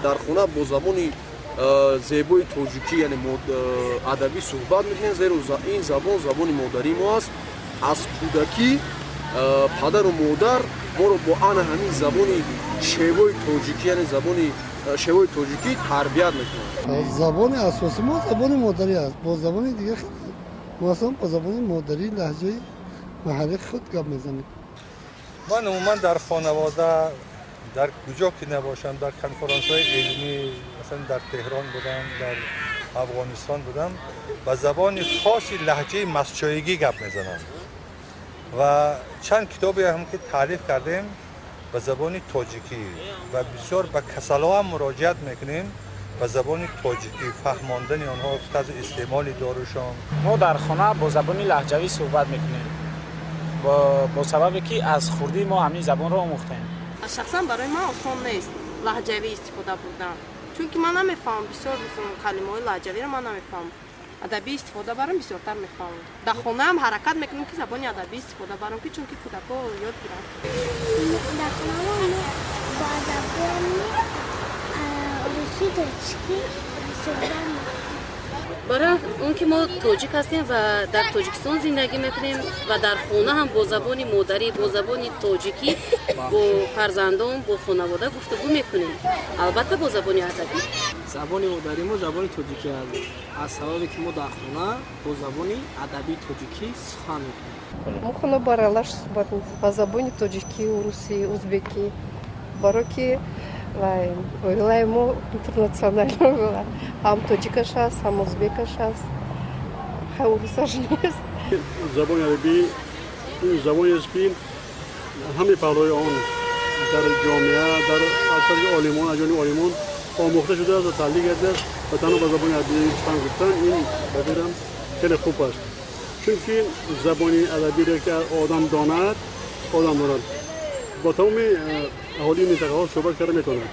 Дар хона бо забони зебои тоҷикӣ, яъне адабӣ суҳбат мекунем, зеро ин забон забони модарии мо аст. Аз кӯдакӣ падару модар моро бо ана ҳамин забони шевои тоҷикӣ, яъне забони шевои тоҷикӣ тарбият мекунанд. Забони асосии мо забони модарӣ аст. Бо забони дигар мо аслан бо забони модарӣ, лаҳҷаи маҳаллии худ гап мезанем. Ман умуман дар хонавода, дар куҷо ки набошам, дар конференсҳои илмӣ, масалан дар Теҳрон будам, дар Афғонистон будам, ба забони хоси лаҳҷаи мастчоигӣ гап мезанам ва чанд китобе ҳам ки таълиф кардем ба забони тоҷикӣ ва бисёр ба касалҳо ҳам муроҷиат мекунем ба забони тоҷикӣ, фаҳмондани онҳо тарзи истеъмоли дорушон. Мо дар хона бо забони лаҳҷавӣ суҳбат мекунем, бо сабабе ки аз хурдӣ мо ҳамин забонро омӯхтем. Шахсан барои ман осон нест лаҳҷавӣ истифода бурдан, чунки ман намефаҳмам бисёр калимаҳои лаҳҷавиро, ман намефаҳмам. Адабӣ истифода барам, бисёртар мефаҳмам. Дар хонаам ҳаракат мекунам, ки забони адабӣ истифода барам, ки чунки кӯдакҳо ёд гиранд. Дар хонамо мо бо забони русӣ, тоҷикӣ суҳбат мекунем. Барои он ки мо тоҷик ҳастем ва дар Тоҷикистон зиндагӣ мекунем ва дар хона ҳам бо забони модарӣ, бо забони тоҷикӣ бо фарзандон, бо хонавода гуфтугӯ мекунем, албатта бо забони адабӣ. Забони модари мо забони тоҷикӣ аст, аз сабабе ки мо дар хона бо забони адабии тоҷикӣ сухан мекунем. Мо хона баралаш суҳбат ба забони тоҷикӣ, урусӣ, узбекӣ, баро ки оилаи мо интернационал, ҳам тоҷикаш аст, ҳам узбекаш аст, урусаш нест. Забони адабӣ ин забонест, ки ҳамаи паҳлӯи он дар ҷомеа, дар аз тарафи олимон, аз ҷониби олимон омӯхта шудааст ва таҳлил гардидааст ва танҳо ба забони адабӣ сухан гуфтан ин ба фикрам хеле хуб аст, чунки забони адабиро ки одам донад, одам донад, бо тамоми аҳолии минтақаҳо суҳбат карда метавонад.